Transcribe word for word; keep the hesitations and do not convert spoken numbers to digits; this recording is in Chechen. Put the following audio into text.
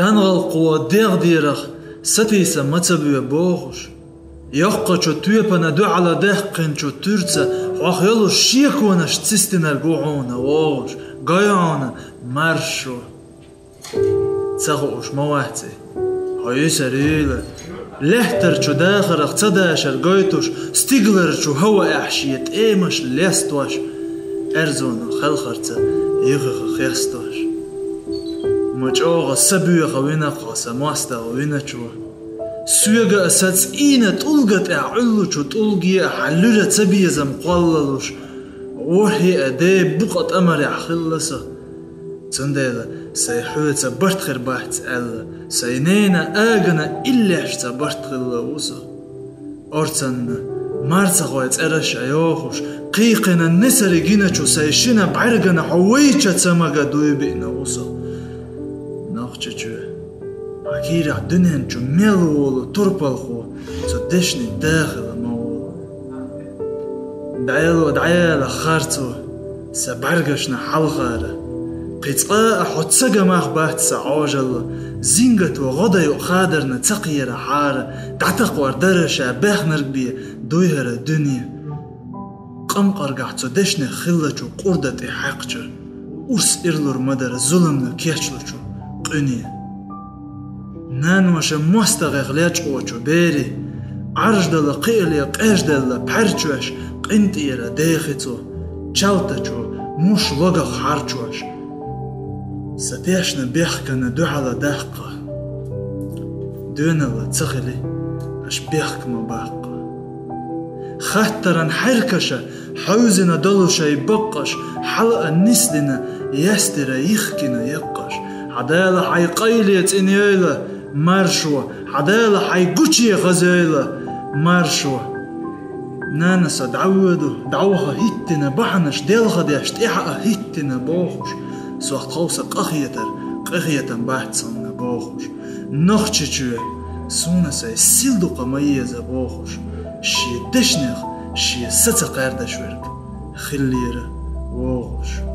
ТангӀалкхо дегӀ дерах сатийса ма ца бе бохуш, йоккхачу тоьпана дуьхьала даьккхинчу туьрца хьох йолуш шеконаш цистинарг ву хьуна вогӀуш, гой хьуна маршо. Ца хууш ма вац и, хьо йисар юйла. Лаьттарчу дахарах ца дашар гойтуш, стигаларчу хӀаваэхь шен тӀемаш лестош, аьрзуна хелхарца юхаха хестош. Ма чӀогӀа са боьха вина хьо сан мостагӀа виначо. Соьга а сан цӀийнан тӀулга тӀехь Ӏуьллучу тӀулге а хьан луьра ца безам кхоллалуш, вухье а ден букъа тӀамарехь хилла со. Цундела сайн хьоьца барт хир бац аьлла, сайн ненан агана иллешца барт хилла ву со. Орцанна марцахой цӀераш а йохуш, кхийкхина нисари гиначу сайн шина бӀаьргана хьо вайча ца мага дуй биъна ву со. Нохчичоь, хьан кийрахь дуьнен чу мел волу турпалхо цу дешнийн дахала ма волу. ДӀаяло, дӀаяла харцо сан бӀаьргашна хьалхара. Кхин цкъа а хьо ца гамах бац сан Ӏожалла, зингато гӀо дайо хадарна ца кхера хьара, дӀатакхор дара ша баьхнарг бен дуй хӀара дуьне. Къамкъаргахь цу дешнех хиллачу къурда тӀе хьаькхча, урс ирлур ма дара зуламна кечлучу къуьне. Наноша мостагӀех лечкъочу бери, Ӏарждала кхиале къежделла пхьарчош къинтӀера дехи цо, чалтачо муш логах хьарчош. Сан тешна бехкана дуьхьала даккха. Доьналла ца хили, аш бехк ма баккха. Хаттаран хьаьркаша хьевзина долу шайн баккъаш, хьала а нисдина, ястира йихкина яккхаш. Хьан Дала хьайн къайле цӀинйойла, маршо, хьан Дала хьайн гуче хазйойла, маршо. Нана, со дӀавоьду, дӀаваха хӀиттина бахьанаш делхадеш, тӀаьхьа а хӀиттина бохуш, сох тховса къахетар, къинхетам бац цунна бохуш. Нохчичоь, суна сайн сил дукха ма еза бохуш, шен дешнех шен са ца кхаьрдаш верг хиллера вогӀуш.